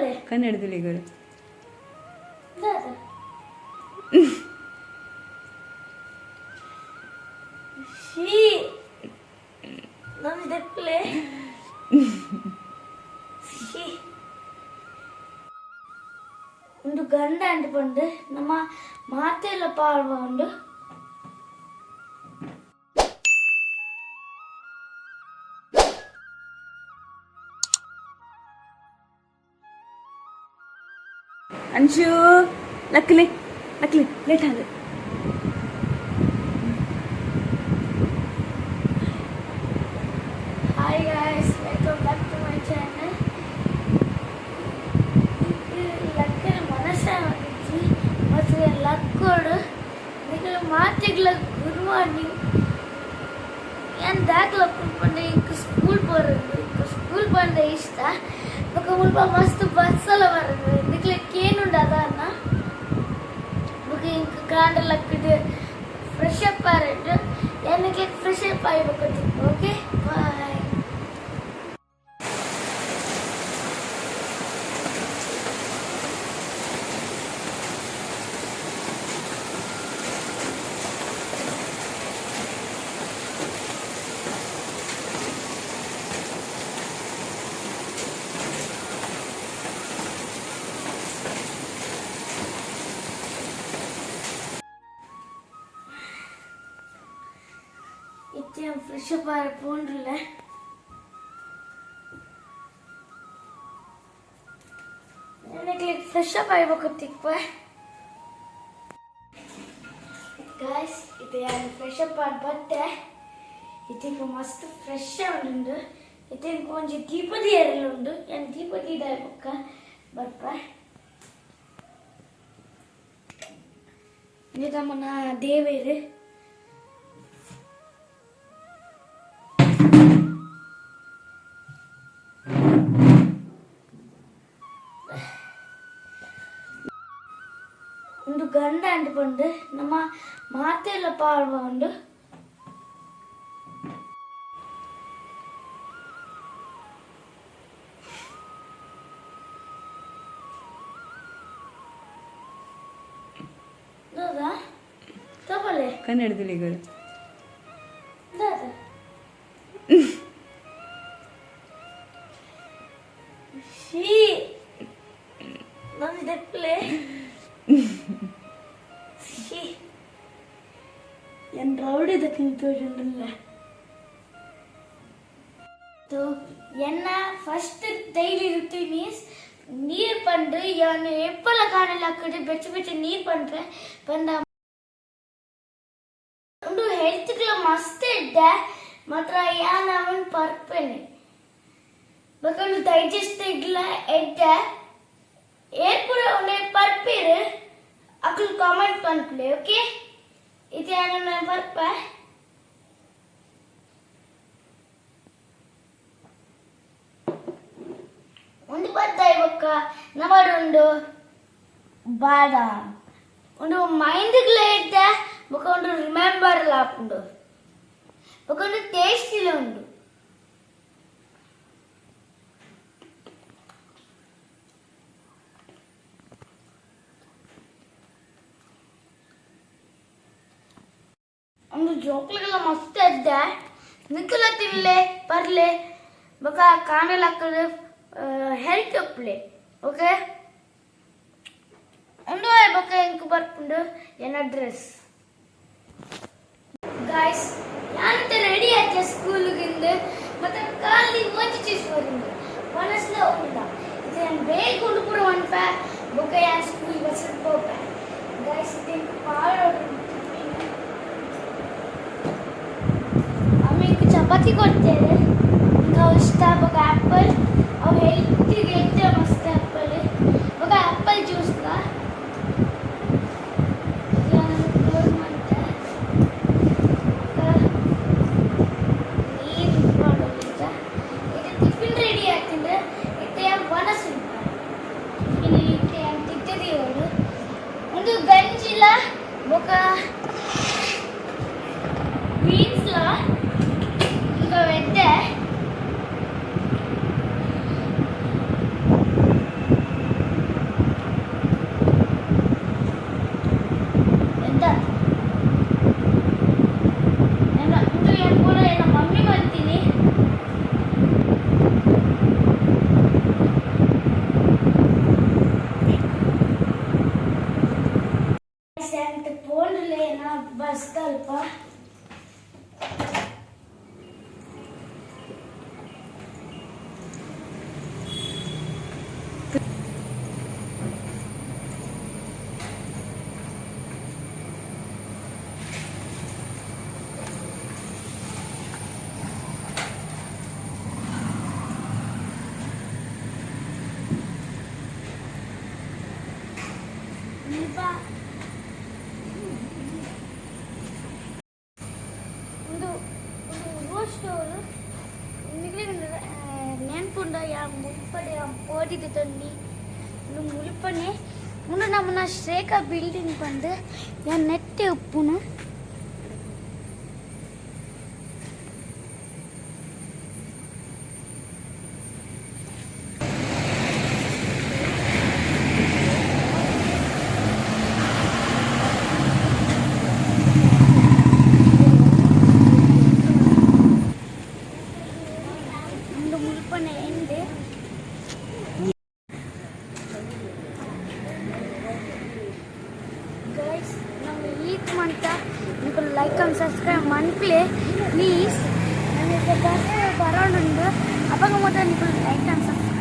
ತೋಪಲೆ. ಕನ್ನಡದಲ್ಲಿ ಗುರು. ದಾದ? ಶೀ, ನನ್ನ ದೆಪ್ಪಲೆ. ಶೀ. ಒಂದು ಗಂಡ ಅಂಟುಕೊಂಡು ನಮ್ಮ ಮಾತೆಲ್ಲ ಪಾಡುವ ಉಂಡು. ಅಂಶು, ಲಕ್ಲಿ ಲಕ್ಲಿ, ಲೇಟ್ ಆದ. Hi guys, welcome back to my channel. ಲಕ್ಕನ ಮನಸ್ಸಾಗಿತ್ತು ಮತ್ತು ಲಕ್ಕೋಡು. ನಿಕಲ ಮಾತೆಗ್ಲ ಗುಡ್ ಮಾರ್ನಿಂಗ್. ಏನ್ ದಾಖಲ ಪಂಡ, ಇಂಕ್ ಸ್ಕೂಲ್ ಬರೋದು, ಇಂಕ್ ಸ್ಕೂಲ್ ಪಂಡ ಇಷ್ಟ. ಬೊಕ ಮುಲ್ಪ ಮಸ್ತ್ ಬಸ್ ಎಲ್ಲ ಬರೋದು. ನಿಕ್ಲೆ ಕೇನುಂಡು ಅದಾನ. ಬೊಕ ಇಂಕ್ ಕಾಂಡ ಲಕ್ಕಡ್ ಫ್ರೆಶ್ ಅಪ್ ಆರೆಂಡು. ಏನ್ ಫ್ರೆಶ್ ಅಪ್ ಆಗಿ ಓಕೆ, ಬಾಯ್. ಇತ್ತೆ ಫ್ರೆಶ್ ಅಪ್ ಆರೆ ಪೋಂಡ್ರಲ್ಲ. ನನಗೆ ಫ್ರೆಶ್ ಅಪ್ ಆಗ್ಬೇಕು ತಿಕ್ಪ. ಗಾಯ್ಸ್, ಇದು ಯಾರು ಫ್ರೆಶ್ ಅಪ್ ಆಗಿ ಬತ್ತೆ. ಇದಕ್ಕೆ ಮಸ್ತ್ ಫ್ರೆಶ್ ಉಂಡು. ಇದಕ್ಕೆ ಒಂಜಿ ದೀಪದಿ ಎರಲು ಉಂಡು. ಏನು ದೀಪದಿ ಬೊಕ್ಕ ಬರ್ಪ. ಇದು ನಮ್ಮನ ದೇವೇರು. ಒಂದು ಗಂಡ ಅಂಟುಕೊಂಡು ನಮ್ಮ ಮಾತೆಲ್ಲ ಪಾಡುವ ಉಂಡು. ದಾದಾ, ತಗೊಳ್ಳಿ. ಕನ್ನಡದಲ್ಲಿ ಗುರು. ದಾದ? ಶೀ, ನನ್ನ ದೆಪ್ಪಲೆ. ಶೀ. ಏನ್ ರೌಡಿ ದಕ್ಕಿನ ತೋಜುಂಡುಲ್ಲ. ಎನ್ನ ಫಸ್ಟ್ ಡೈಲಿ ರುಟೀನ್ is ನೀರು ಪಂಡ್ರೆ ಯಾನು ಎಪ್ಪಲ ಕಾಣಲ್ಲ ಕಡೆ ಬೆಚ್ಚ ಬೆಚ್ಚ ನೀರು ಪಂಡ್ರೆ ಪಂಡ. ಉಂಡು ಹೆಲ್ತ್ಗ್ಲ ಮಸ್ತ್ ಇದ್ದೆ ಮಾತ್ರ. ಯಾನ್ ಅವನ್ ಪರ್ಪೆನೆ ಬೊಕ ಡೈಜೆಸ್ಟ್ ಇಡ್ಲ ಎಡ್ಡೆ. ಏರ್ಪುರ ಉಂಡೆ ಪರ್ಪೇರು ಅಕ್ಲು ಕಾಮೆಂಟ್ ಪನ್ಪುಲೆ. ಓಕೆ, ಇದು ಯಾನ್ ಪರ್ಪ. ಒಂದು ಬತ್ತಾಯಿ ಬೊಕ್ಕ ನಮಡುಂಡು ಬಾದಾಮ್. ಒಂದು ಮೈಂಡ್ಗ್ಲ ಎಡ್ಡೆ, ಬೊಕ ಒಂದು ರಿಮೆಂಬರ್ ಆಪುಂಡು, ಬೊಕ ಒಂದು ಟೇಸ್ಟಿಲ ಉಂಡು. ಒಂದು ಜೋಕ್ಲಿಗೆಲ್ಲ ಮಸ್ತ್ ಎಡ್ಡೆ. ನಿಕ್ಕಲ ತಿನ್ಲೆ, ಪರ್ಲೆ, ಬೊಕ ಕಾಣೆಲ್ ಹಾಕಲು ಹೆಲ್ತ್ ಉಪ್ಪುಲೆ. ಓಕೆ, ಉಂದು ಬೊಕ ಎಂಕ್ ಬರ್ಪುಂಡು ಎನ್ನ ಡ್ರೆಸ್. ಗಾಯ್ಸ್, ಯಾನಂತ ರೆಡಿ ಆಯ್ತು ಸ್ಕೂಲ್ಗಿಂದ. ಮತ್ತೆ ಕಾಲಿ ಒಂಜಿ ಚೀಸ್ ಬರಿಂದು ಮನಸ್ಲ ಉಂಡ. ಇದು ನಾನು ಬೇಗ ಉಂಡು ಪೂರ ಒನ್ಪೆ. ಬೊಕ ಯಾನ್ ಸ್ಕೂಲ್ ಬಸ್ ಪೋಪೆ. ಗಾಯ್ಸ್, ಇದು ಎಂಕ್ ಪಾಡೋಡು. ಅಮ್ಮ ಚಪಾತಿ ಕೊಡ್ತೇವೆ. ಇಂಕ ಅವು ಇಷ್ಟ. ಬೊಕ ಆ್ಯಪಲ್, ಅವು ಹೆಲ್ತಿಗೆ ಎಡ್ಡೆ ಮಸ್ತ್ ಆ್ಯಪಲ್. ಬೊಕ ಆ್ಯಪಲ್ ಜ್ಯೂಸ್ಲ ಕ್ಲೋಸ್ ಮಂತೆ. ನೀರು ಮಾಡೋದಿಲ್ಲ. ಇದು ಟಿಫಿನ್ ರೆಡಿ ಆಗ್ತಿಂದ್ರೆ ಇತ್ತೆ ವನಸ್ ಟಿಫಿನ್. ಇತ್ತೆ ತಿತ್ತಿದೀವಳು ಒಂದು ಗಂಜಿಲ, ಬೊಕ ಬೀನ್ಸ್ಲ ಈಗ ಎಡ್ಡೆ. ಮುಲ್ಪ ಉಂದು ಉಂದು ಹೂ ಸ್ಟೋರ್. ನಿಕ್ಲೆಗ್ ನೆನ್ಪುಂಡ ಯಾನ್ ಮುಲ್ಪಡೆ ಯಾನ್ ಪೋಡಿದ್ ತೊಂಡಿ? ಉಂದು ಮುಲ್ಪನೆ. ಉಂದು ನಮ್ಮನ ಶ್ರೇಖಾ ಬಿಲ್ಡಿಂಗ್ ಪಂದ್. ಯಾನ್ ನೆಟ್ಟೆ ಉಪ್ಪುನು. ಉಂದು ಮುಲ್ಪನೆ ಎಂಡ್. ಗೈಸ್, ನಮ್ಮ ಈತ್ ಮಂತ ನಿಕುಲು ಲೈಕ್ ಅಂಡ್ ಸಬ್ಸ್ಕ್ರೈಬ್ ಮನ್ಪುಲೆ ಪ್ಲೀಸ್. ನಮಗೆ ಬಸ್ ಬರೋಣುಂಡು. ಅಪಗ ಮಾತ್ರ ನಿಕುಲು ಲೈಕ್ ಅಂಡ್ ಸಬ್ಸ್ಕ್ರೈಬ್.